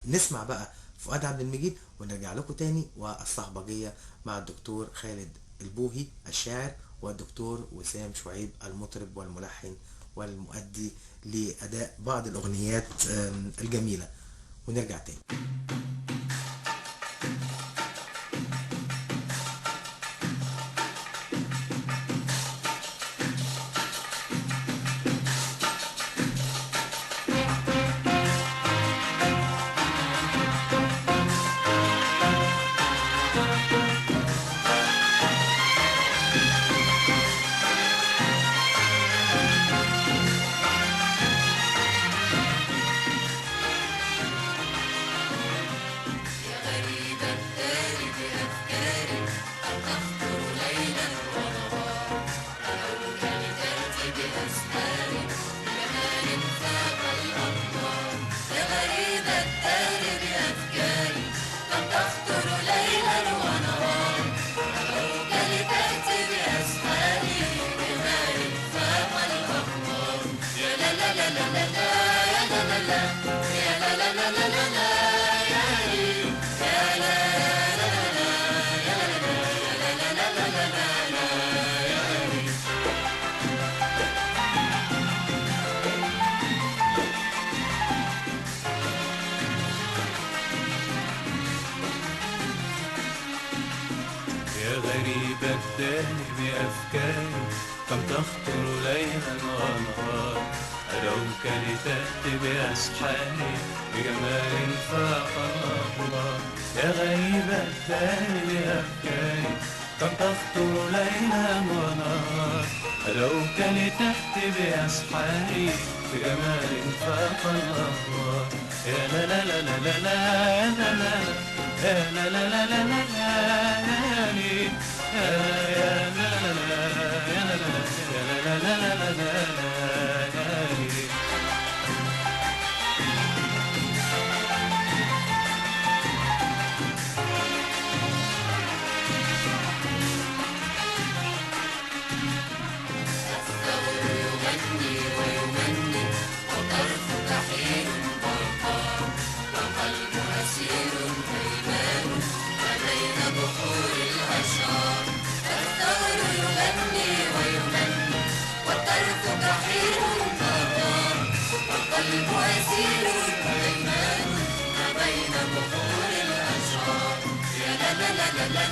نسمع بقى فؤاد عبد المجيد ونرجع لكم تاني، والصهبجية مع الدكتور خالد البوهي الشاعر والدكتور وسام شعيب المطرب والملحن والمؤدي لأداء بعض الأغنيات الجميلة، ونرجع تاني. بأفكاري كم تخطر ليلا ونهار، أدعوك لتأتي بأسحاري بجمال فاق الأقمار. يا غريب الدار بأفكاري كم تخطر ليلا ونهار، أدعوك لتأتي بأسحاري بجمال فاق الأقمار. يا لا لا لا لا لا لا لا لا لا لا لا لا لا لا لا لا لا لا لا. الثور يغني ويمني وطرف كحيل برقان، والقلب أسير هيمان ما بين بحور الأشعار. الثور يغني ويمني والطرف كحيل برقان، والقلب أسير هيمان ما بين بحور الأشعار. يا لا لا لا لا لا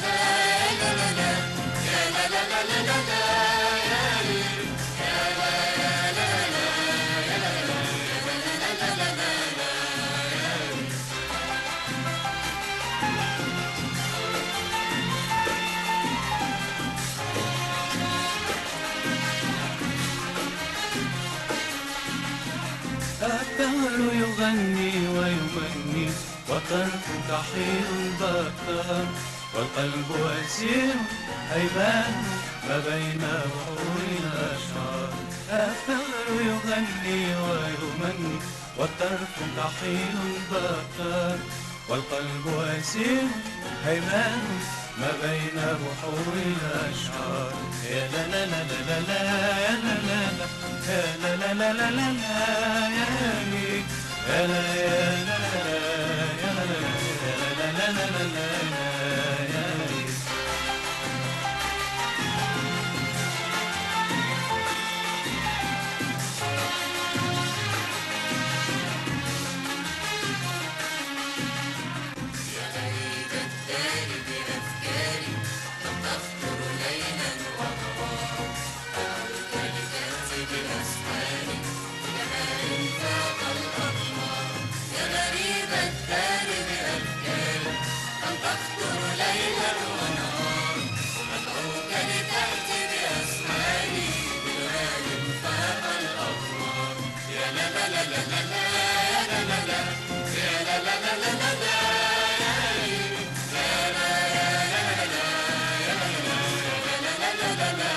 لا لا لا يا لا لا لا لا لا لا يا لا يا لا لا يا لا لا لا لا لا. الدهر يغني ويمني والطرف كحيل بطار، والقلب أسير هيمان ما بين بحور الأشعار. الثغر يغني ويمني والطرف كحيل بطار، والقلب أسير هيمان ما بين بحور الأشعار. يا لا لا لا لا لا يا لا لا لا لا لا لا لا لا يا لا لا يا لا يا لا لا لا لا لا يا. يا غريب الدار بأفكاري كم تخطر ليلا ونهار، أدعوك لتأتي بأسحاري بجمال فاق الأقمار. يا غريب الدار بأفكاري كم تخطر ليلا ونهار، أدعوك لتأتي بأسحاري بجمال فاق الأقمار. يا لا لا لا لا لا لا لا لا يا لا لا لا لا لا لا يا لا يا لا لا يا لا لا لا لا لا.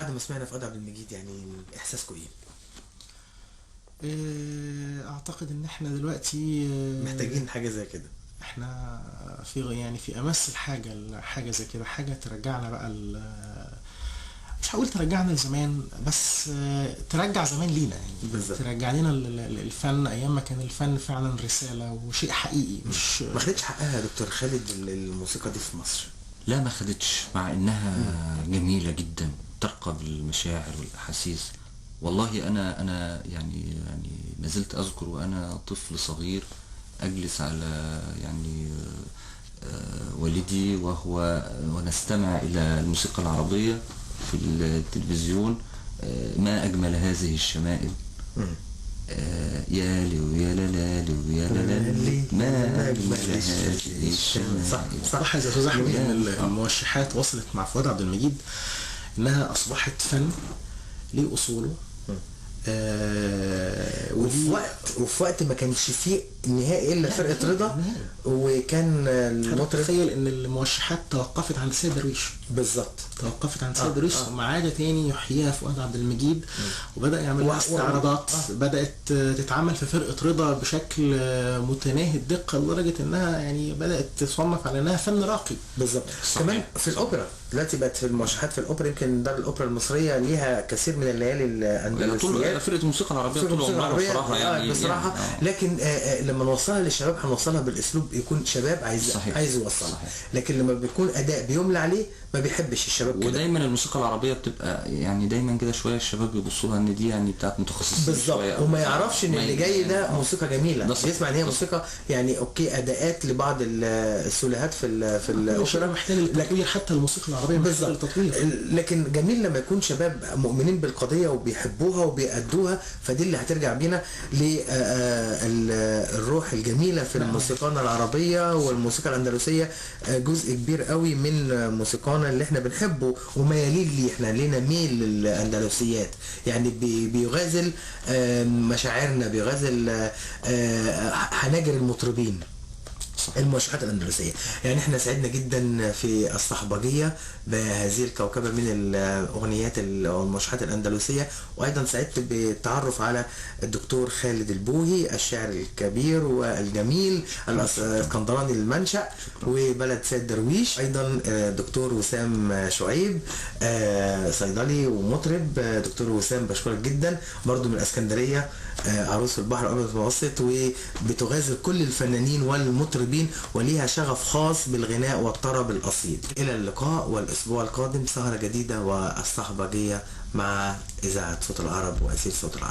بعد ما سمعنا فؤاد عبد المجيد، يعني احساسكم ايه؟ اعتقد ان احنا دلوقتي محتاجين حاجة زي كده. احنا في يعني في امس الحاجة، حاجة زي كده، حاجة ترجعنا بقى، مش هقول ترجعنا لزمان، بس ترجع زمان لينا يعني. بالظبط. ترجع لنا الفن ايام ما كان الفن فعلا رسالة وشيء حقيقي. مش ما خدتش حقها يا دكتور خالد الموسيقى دي في مصر؟ لا ما خدتش، مع انها جميلة جدا، ترقى بالمشاعر والاحاسيس. والله انا يعني ما زلت اذكر وانا طفل صغير اجلس على يعني والدي وهو ونستمع الى الموسيقى العربية في التلفزيون. ما اجمل هذه الشمائل، يا لي ويا لالي ويا لالي، ما اجمل هذه الشمائل. صح يا استاذ احمد، ان الموشحات وصلت مع فؤاد عبد المجيد انها اصبحت فن ليه اصوله. وفي وقت ما كانش فيه نهائي الا فرقه رضا، وكان المطرب. تخيل ان الموشحات توقفت عند سيد درويش. بالظبط، توقفت عند سيد درويش، ثم عاد تاني يحييها فؤاد عبد المجيد، وبدا يعمل استعراضات. بدات تتعمل في فرقه رضا بشكل متناهي الدقة، لدرجة انها يعني بدات تصنف على انها فن راقي. بالظبط. كمان في الاوبرا دلوقتي بقت في الموشحات في الاوبرا، يمكن دار الاوبرا المصرية ليها كثير من الليالي الاندلسيات، فرقه الموسيقى العربية طول عمرها بصراحة يعني بصراحة يعني. لكن لما نوصلها للشباب هنوصلها بالاسلوب يكون شباب عايز يوصلها. لكن لما بيكون اداء بيملى عليه ما بيحبش الشباب كده. ودايما الموسيقى العربية بتبقى يعني دايما كده شوية الشباب بيبصوا لها ان دي يعني بتاعت متخصصين. بالظبط، وما يعرفش ان اللي جاي ده موسيقى جميلة، بيسمع ان هي موسيقى يعني okay اداءات لبعض السولوهات في الاوبرا، محتاج للتطوير، حتى الموسيقى العربية محتاجه للتطوير. لكن جميل لما يكون شباب مؤمنين بالقضية وبيحبوها وبيأدوها، فدي اللي هترجع بينا للروح الجميلة في الموسيقى العربية والموسيقى الاندلسيه. جزء كبير قوي من موسيقانا اللي احنا بنحبه وميالين ليه، احنا لينا ميل للاندلسيات، يعني بيغازل مشاعرنا، بيغازل حناجر المطربين، الموشحات الأندلسية. يعني احنا سعدنا جدا في الصحبجية بهذه الكوكبة من الأغنيات والموشحات الأندلسية، وأيضا سعدت بالتعرف على الدكتور خالد البوهي الشاعر الكبير والجميل الاسكندراني المنشأ وبلد سيد درويش، أيضا دكتور وسام شعيب صيدلي ومطرب. دكتور وسام بشكرك جدا، برضو من الاسكندرية، عروس البحر الأبيض المتوسط، وبتغازل كل الفنانين والمطربين وليها شغف خاص بالغناء والطرب الأصيل. إلى اللقاء، والأسبوع القادم سهرة جديدة والصحبجية مع إذاعة صوت العرب وأسير صوت العرب.